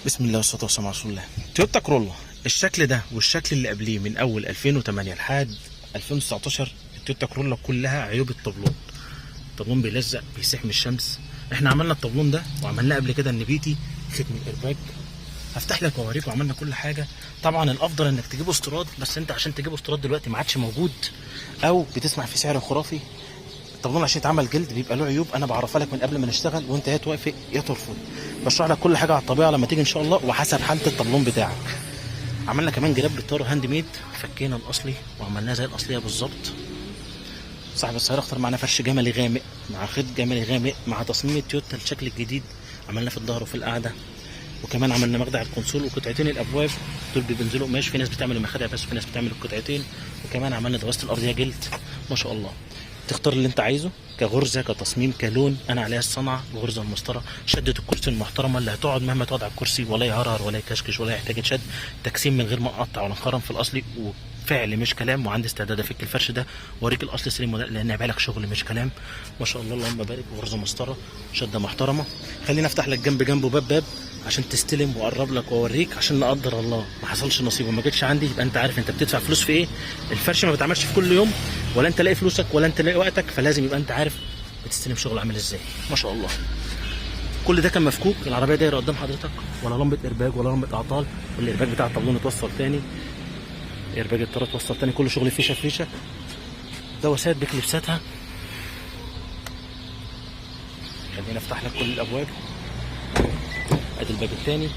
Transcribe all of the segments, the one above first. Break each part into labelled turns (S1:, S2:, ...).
S1: بسم الله والصلاة والسلام على رسول الله. تويوتا كورولا الشكل ده والشكل اللي قبليه من اول 2008 لحد 2019، التويوتا كورولا كلها عيوب الطبلون. الطبلون بيلزق، بيسيح من الشمس. احنا عملنا الطبلون ده وعملناه قبل كده النبيتي، ختم الارباج. هفتح لك واوريك، وعملنا كل حاجة. طبعا الافضل انك تجيبه استيراد، بس انت عشان تجيبه استيراد دلوقتي ما عادش موجود، او بتسمع في سعر خرافي. الطبلون عشان يتعمل جلد بيبقى له عيوب، انا بعرفها لك من قبل ما نشتغل، وانت يا توافق يا ترفض. بشرح لك كل حاجة على الطبيعة لما تيجي ان شاء الله، وحسب حاله الطبلون بتاعك. عملنا كمان جراب بالطاره hand made، فكينا الاصلي وعملناه زي الاصلية بالظبط. صاحب السيارة اختار معانا فرش جملي غامق مع خيط جملي غامق مع تصميم التويوتا الشكل الجديد، عملناه في الظهر وفي القعدة. وكمان عملنا مخدع الكونسول وقطعتين الابواب دول بينزلوا قماش، في ناس بتعمل المخادع بس وفي ناس بتعمل القطعتين. وكمان عملنا دواسه الارضية جلد ما شاء الله. تختار اللي انت عايزه كغرزه، كتصميم، كلون. انا عليها الصنعة، الغرزه المسطره، شده الكرسي المحترمة اللي هتقعد مهما تقعد على الكرسي ولا يهرهر ولا يكشكش ولا يحتاج يتشد. تجسيم من غير ما اقطع ولا نخرم في الاصلي، وفعل مش كلام. وعندي استعداد افك الفرش ده واوريك الاصل سليم ولا، لان هيبقى لك شغل مش كلام. ما شاء الله اللهم بارك. غرزه مسطره، شده محترمه. خليني افتح لك جنب جنب وباب باب عشان تستلم، واقرب لك واوريك، عشان لا قدر الله ما حصلش نصيب وما جيتش عندي يبقى انت عارف انت بتدفع فلوس في ايه. الفرش ما بيتعملش في كل يوم، ولا انت لاقي فلوسك ولا انت لاقي وقتك، فلازم يبقى انت عارف بتستلم شغل عامل ازاي. ما شاء الله كل ده كان مفكوك. العربية دايرة قدام حضرتك، ولا لمبة ارباج ولا لمبة اعطال. والارباج بتاع الطبلون اتوصل تاني، ارباج الطاره اتوصل تاني، كل شغل فيشه فيشه. دواسات بكليبساتها. خلينا افتح لك كل الابواب. ادي الباب الثاني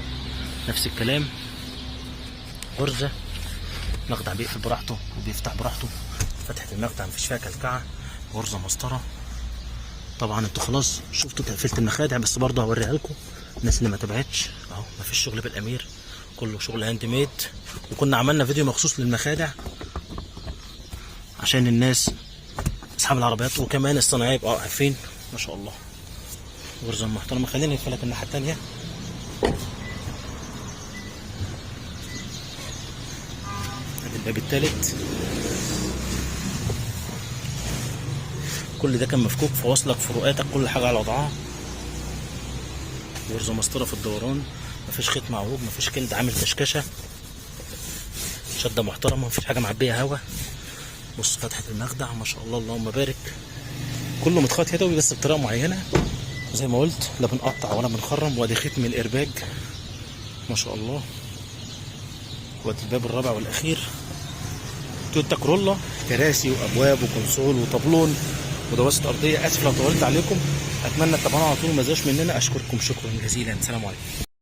S1: نفس الكلام، غرزه، مخدع بيقفل براحته وبيفتح براحته، فتحه المخدع مفيش فيها كلكعه، غرزه مسطرة. طبعا انتوا خلاص شفتوا تقفيله المخادع، بس برضه هوريها لكم الناس اللي ما تابعتش. اهو مفيش شغل بالامير، كله شغل hand made. وكنا عملنا فيديو مخصوص للمخادع عشان الناس اصحاب العربيات وكمان الصناعية يبقوا عارفين. ما شاء الله غرزه محترمه. خلينا نقفل لك الناحية الثانية. ادي الباب الثالث. كل ده كان مفكوك، فواصلك فروقاتك كل حاجة على وضعها. غرزه مسطرة في الدوران، مفيش خيط معوج، مفيش كلد عامل كشكشه، شده محترمه، مفيش حاجة معبيه هوا. بص فتحه المخدع ما شاء الله اللهم بارك. كله متخيط يدوي بس بطريقة معينة زي ما قلت، لا بنقطع ولا بنخرم. وادي ختم الارباج ما شاء الله. وادي الباب الرابع والاخير. تويوتا كورولا، كراسي وابواب وكونسول وطابلون ودواسه ارضية. اسف لو طولت عليكم، اتمنى تتابعونا على طول وما تزهقوش مننا. اشكركم شكرا جزيلا. سلام عليكم.